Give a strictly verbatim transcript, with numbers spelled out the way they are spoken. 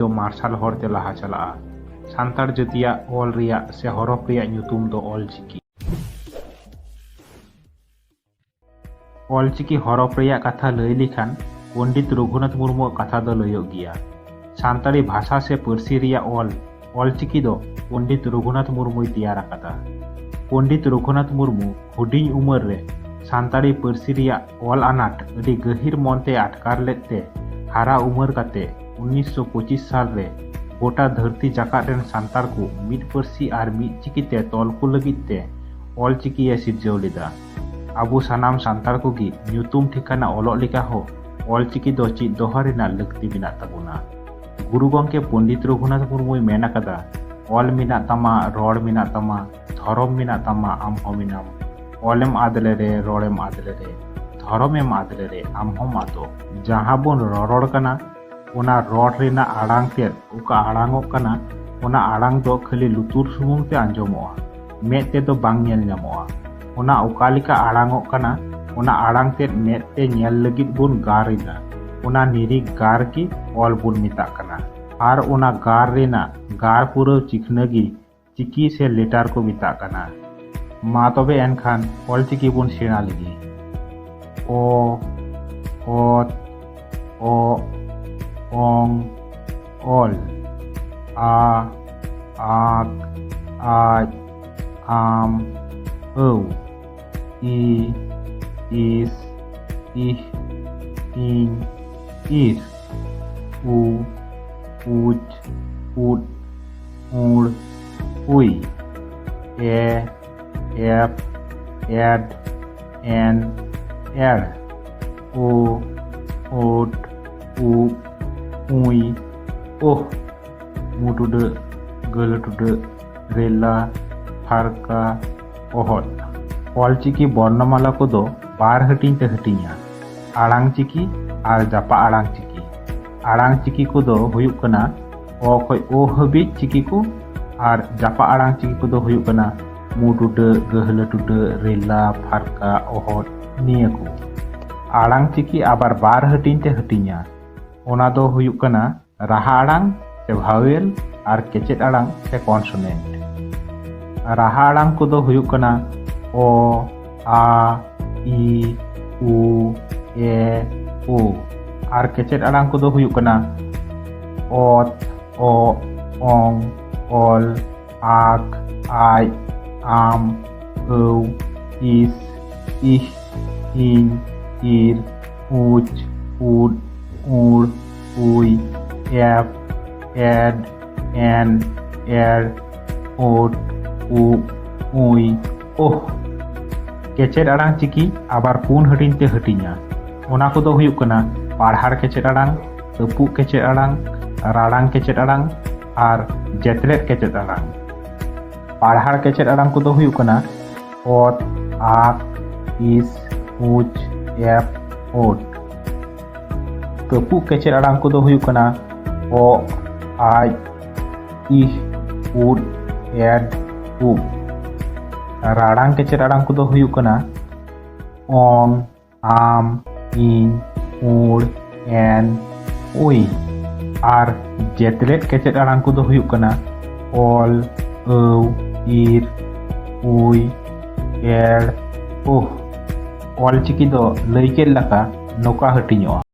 ᱫᱚ ᱢᱟᱨᱥᱟᱞ ᱦᱚᱨ ᱛᱮ ᱞᱟᱦᱟ ᱪᱟᱞᱟᱜᱼᱟ᱾ ᱥᱟᱱᱛᱟᱲ ᱡᱟᱹᱛᱤᱭᱟᱜ ᱚᱞ ᱨᱮᱭᱟᱜ ᱥᱮ ᱦᱚᱨᱚᱯ ᱨᱮᱭᱟᱜ ᱧᱩᱛᱩᱢ ᱫᱚ ᱚᱞ ᱪᱤᱠᱤ᱾ ᱚᱞ ᱪᱤᱠᱤ ᱦᱚᱨᱚᱯ ᱨᱮᱭᱟᱜ ᱠᱟᱛᱷᱟ ᱞᱟᱹᱭ ᱞᱮᱠᱷᱟᱱ ᱯᱚᱱᱰᱤᱛ ᱨᱚᱜᱷᱩᱱᱟᱛᱷ ᱢᱩᱨᱢᱩᱣᱟᱜ ᱠᱟᱛᱷᱟ ᱫᱚ ᱞᱟᱹᱭᱚᱜ ᱜᱮᱭᱟ᱾ ᱥᱟᱱᱛᱟᱲᱤ ᱵᱷᱟᱥᱟ ᱥᱮ ᱯᱟᱹᱨᱥᱤ ᱨᱮᱭᱟᱜ ᱚᱞ, ᱚᱞ ᱪᱤᱠᱤ ᱫᱚ ᱯᱚᱱᱰᱤᱛ ᱨᱚᱜᱷᱩᱱᱟᱛᱷ ᱢᱩᱨᱢᱩᱭ ᱛᱮᱭᱟᱨ ᱟᱠᱟᱫᱟ᱾ ᱯᱚᱱᱰᱤᱛ ᱨᱚᱜᱷᱩᱱᱟᱛᱷ ᱢᱩᱨᱢᱩ ᱦᱩᱰᱤᱧ ᱩᱢᱮᱨ ᱨᱮ ᱥᱟᱱᱛᱟᱲᱤ ᱯᱟᱹᱨᱥᱤ ᱨᱮᱭᱟᱜ ᱚᱞ ᱟᱱᱟᱴ ᱟᱹᱰᱤ ᱜᱟᱹᱦᱤᱨ ᱢᱚᱱᱛᱮ ᱟᱴᱠᱟᱨ ᱞᱮᱫ ᱛᱮ ᱦᱟᱨᱟ ᱩᱢᱮᱨ ᱠᱟᱛᱮ ᱩᱱᱤᱥᱥᱚ ᱯᱚᱸᱪᱤᱥ ᱥᱟᱞ ᱨᱮ ᱜᱚᱴᱟ ᱫᱷᱟᱹᱨᱛᱤ ᱡᱟᱠᱟᱛ ᱨᱮᱱ ᱥᱟᱱᱛᱟᱲ ᱠᱚ ᱢᱤᱫ ᱯᱟᱹᱨᱥᱤ ᱟᱨ ᱢᱤᱫ ᱪᱤᱠᱤ ᱛᱮ ᱛᱚᱞ ᱠᱚ ᱞᱟᱹᱜᱤᱫ ᱛᱮ ᱚᱞ ᱪᱤᱠᱤ ᱮ ᱥᱤᱨᱡᱟᱹᱣ ᱞᱮᱫᱟ᱾ ᱟᱵᱚ ᱥᱟᱱᱟᱢ ᱥᱟᱱᱛᱟᱲ ᱠᱚᱜᱮ ᱧᱩᱛᱩᱢ ᱴᱷᱤᱠᱟᱹᱱᱟ ᱚᱞᱚᱜ ᱞᱮᱠᱟ ᱦᱚᱸ ᱚᱞ ᱪᱤᱠᱤ ᱫᱚ ᱪᱮᱫ ᱫᱚᱦᱚ ᱨᱮᱱᱟᱜ ᱞᱟᱹᱠᱛᱤ ᱢᱮᱱᱟᱜ ᱛᱟᱵᱚᱱᱟ᱾ ᱜᱩᱨᱩ ᱜᱚᱢᱠᱮ ᱯᱚᱱᱰᱤᱛ ᱨᱚᱜᱷᱩᱱᱟᱛᱷ ᱢᱩᱨᱢᱩᱭ ᱢᱮᱱ ᱟᱠᱟᱫᱟ, "ᱚᱞ ᱢᱮᱱᱟᱜ ᱛᱟᱢᱟ, ᱨᱚᱲ ᱢᱮᱱᱟᱜ ᱛᱟᱢᱟ, ᱫᱷᱚᱨᱚᱢ ᱢᱮᱱᱟᱜ ᱛᱟᱢᱟ, ᱟᱢ ᱦᱚᱸ ᱢᱮᱱᱟᱢ᱾ ᱚᱞᱮᱢ ᱟᱫ ᱞᱮᱨᱮ, ᱨᱚᱲᱮᱢ ᱟᱫ ᱞᱮᱨᱮ, ᱫᱷᱚᱨᱚᱢᱮᱢ ᱟᱫ ᱞᱮᱨᱮ, ᱟᱢ ᱦᱚᱸᱢ ᱟᱫᱚᱜ᱾" ᱡᱟᱦᱟᱸ ᱵᱚᱱ ᱨᱚᱨᱚᱲ ᱠᱟᱱᱟ, ᱚᱱᱟ ᱨᱚᱲ ᱨᱮᱱᱟᱜ ᱟᱲᱟᱝ ᱛᱮᱫ ᱚᱠᱟ ᱟᱲᱟᱝᱚᱜ ᱠᱟᱱᱟ, ᱚᱱᱟ ᱟᱲᱟᱝ ᱫᱚ ᱠᱷᱟᱹᱞᱤ ᱞᱩᱛᱩᱨ ᱥᱩᱢᱩᱝ ᱛᱮ ᱟᱸᱡᱚᱢᱚᱜᱼᱟ, ᱢᱮᱫ ᱛᱮᱫᱚ ᱵᱟᱝ ᱧᱮᱞ ᱧᱟᱢᱚᱜᱼᱟ᱾ ᱚᱱᱟ ᱚᱠᱟ ᱞᱮᱠᱟ ᱟᱲᱟᱝᱚᱜ ᱠᱟᱱᱟ, ᱚᱱᱟ ᱟᱲᱟᱝ ᱛᱮᱫ ᱢᱮᱫ ᱛᱮ ᱧᱮᱞ ᱞᱟᱹᱜᱤᱫ ᱵᱚᱱ ᱜᱟᱨ ᱮᱫᱟ᱾ ᱚᱱᱟ ᱱᱤᱨᱤᱠ ᱜᱟᱨ ᱜᱮ ᱚᱞ ᱵᱚᱱ ᱢᱮᱛᱟᱜ ᱠᱟᱱᱟ᱾ ᱟᱨ ᱚᱱᱟ ᱜᱟᱨ ᱨᱮᱱᱟᱜ ᱜᱟᱨ ᱯᱩᱨᱟᱹᱣ ᱪᱤᱠᱷᱱᱟᱹ ᱜᱮ ᱪᱤᱠᱤ ᱥᱮ ᱞᱮᱴᱟᱨ ᱠᱚ ᱢᱮᱛᱟᱜ ᱠᱟᱱᱟ᱾ ᱢᱟ ᱛᱚᱵᱮ ᱮᱱᱠᱷᱟᱱ ᱚᱞ ᱪᱤᱠᱤ ᱵᱚᱱ ᱥᱮᱬᱟ ᱞᱮᱜᱮ᱾ ᱚ, ᱚᱛ, ᱚᱜ, ᱚᱝ, ᱚᱞ᱾ ᱟ, ᱟᱠ, ᱟᱡ, ᱟᱢ, ᱟᱹᱣ᱾ ᱤ, ᱤᱥ, ᱤᱦ, ᱤᱧ, ᱤᱨ᱾ ᱩ, ᱩᱪ, ᱩᱫ, ᱩᱲ, ᱩᱭ᱾ ᱮ, ᱮᱯ, ᱮᱰ, ᱮᱱ, ᱮᱲ᱾ ᱳ, ᱳᱴ, ᱩᱵ, ᱩᱭ, ᱳᱦ᱾ ᱢᱩ ᱴᱩᱰᱟᱹᱜ, ᱜᱟᱹᱞ ᱴᱩᱰᱟᱹᱜ, ᱨᱮᱞᱟ, ᱯᱷᱟᱨᱠᱟ, ᱚᱦᱚᱫ᱾ ᱚᱞᱪᱤᱠᱤ ᱵᱚᱨᱱᱚᱢᱟᱞᱟ ᱠᱚᱫᱚ ᱵᱟᱨ ᱦᱟᱹᱴᱤᱧ ᱛᱮ ᱦᱟᱹᱴᱤᱧᱟ, ᱟᱲᱟᱝ ᱪᱤᱠᱤ ᱟᱨ ᱡᱟᱯᱟᱜ ᱟᱲᱟᱝ ᱪᱤᱠᱤ᱾ ᱟᱲᱟᱝ ᱪᱤᱠᱤ ᱠᱚᱫᱚ ᱦᱩᱭᱩᱜ ᱠᱟᱱᱟ ᱚ ᱠᱷᱚᱡ ᱳ ᱦᱟᱹᱵᱤᱡ ᱪᱤᱠᱤ ᱠᱚ, ᱟᱨ ᱡᱟᱯᱟᱜ ᱟᱲᱟᱝ ᱪᱤᱠᱤ ᱠᱚᱫᱚ ᱦᱩᱭᱩᱜ ᱠᱟᱱᱟ ᱢᱩ ᱴᱩᱰᱟᱹᱜ, ᱜᱟᱹᱦᱞᱟᱹ ᱴᱩᱰᱟᱹᱜ, ᱨᱮᱞᱟ, ᱯᱷᱟᱨᱠᱟ, ᱚᱦᱚᱫ, ᱱᱤᱭᱟᱹ ᱠᱚ᱾ ᱟᱲᱟᱝ ᱪᱤᱠᱤ ᱟᱵᱟᱨ ᱵᱟᱨ ᱦᱟᱹᱴᱤᱧ ᱛᱮ ᱦᱟᱹᱴᱤᱧᱟ, ᱚᱱᱟ ᱫᱚ ᱦᱩᱭᱩᱜ ᱠᱟᱱᱟ ᱨᱟᱦᱟ ᱟᱲᱟᱝ ᱥᱮ vowel ᱟᱨ ᱠᱮᱪᱮᱫ ᱟᱲᱟᱝ ᱥᱮ consonant᱾ ᱨᱟᱦᱟ ᱟᱲᱟᱝ ᱠᱚᱫᱚ ᱦᱩᱭᱩᱜ ᱠᱟᱱᱟ ᱚ, ᱟ, ᱤ, ᱩ, ᱮ, ᱳ᱾ ᱟᱨ ᱠᱮᱪᱮᱫ ᱟᱲᱟᱝ ᱠᱚᱫᱚ ᱦᱩᱭᱩᱜ ᱠᱟᱱᱟ ᱚᱛ, ᱚᱜ, ᱚᱝ, ᱚᱞ, ᱟᱠ, ᱟᱡ, ᱟᱢ, ᱟᱹᱣ, ᱤᱥ, ᱤᱦ, ᱤᱧ, ᱤᱨ, ᱩᱪ, ᱩᱫ, ᱩᱲ, ᱩᱭ, ᱮᱯ, ᱮᱰ, ᱮᱱ, ᱮᱲ, ᱳᱴ, ᱩᱵ, ᱩᱭ, ᱳᱦ᱾ ᱠᱮᱪᱮᱫ ᱟᱲᱟᱝ ᱪᱤᱠᱤ ᱟᱵᱟᱨ ᱯᱩᱱ ᱦᱟᱹᱴᱤᱧ ᱛᱮ ᱦᱟᱹᱴᱤᱧᱟ᱾ ᱚᱱᱟ ᱠᱚᱫᱚ ᱦᱩᱭᱩᱜ ᱠᱟᱱᱟ ᱯᱟᱲᱦᱟᱲ ᱠᱮᱪᱮᱫ ᱟᱲᱟᱝ, ᱛᱟᱹᱯᱩᱜ ᱠᱮᱪᱮᱫ ᱟᱲᱟᱝ, ᱨᱟᱲᱟᱝ ᱠᱮᱪᱮᱫ ᱟᱲᱟᱝ ᱟᱨ ᱡᱮᱛᱞᱮᱫ ᱠᱮᱪᱮᱫ ᱟᱲᱟᱝ᱾ ᱯᱟᱲᱦᱟᱲ ᱠᱮᱪᱮᱫ ᱟᱲᱟᱝ ᱠᱚᱫᱚ ᱦᱩᱭᱩᱜ ᱠᱟᱱᱟ ᱚᱛ, ᱟᱠ, ᱤᱥ, ᱩᱪ, ᱮᱯ, ᱳᱴ᱾ ᱛᱟᱹᱯᱩᱜ ᱠᱮᱪᱮᱫ ᱟᱲᱟᱝ ᱠᱚᱫᱚ ᱦᱩᱭᱩᱜ ᱠᱟᱱᱟ ᱚᱜ, ᱟᱡ, ᱤᱦ, ᱩᱫ, ᱮᱰ, ᱩᱵ᱾ ᱨᱟᱲᱟᱝ ᱠᱮᱪᱮᱫ ᱟᱲᱟᱝ ᱠᱚᱫᱚ ᱦᱩᱭᱩᱜ ᱠᱟᱱᱟ ᱚᱝ, ᱟᱢ, ᱤᱧ, ᱩᱲ, ᱮᱱ, ᱩᱭ᱾ ᱟᱨ ᱡᱮᱛᱞᱮᱫ ᱠᱮᱪᱮᱫ ᱟᱲᱟᱝ ᱠᱚᱫᱚ ᱦᱩᱭᱩᱜ ᱠᱟᱱᱟ ᱚᱞ, ᱟᱹᱣ, ᱤᱨ, ᱩᱭ, ᱮᱲ, ᱳᱦ᱾ ᱚᱞ ᱪᱤᱠᱤ ᱫᱚ ᱞᱟᱹᱭ ᱠᱮᱫ ᱞᱮᱠᱟ ᱱᱚᱝᱠᱟ ᱦᱟᱹᱴᱤᱧᱚᱜᱼᱟ᱾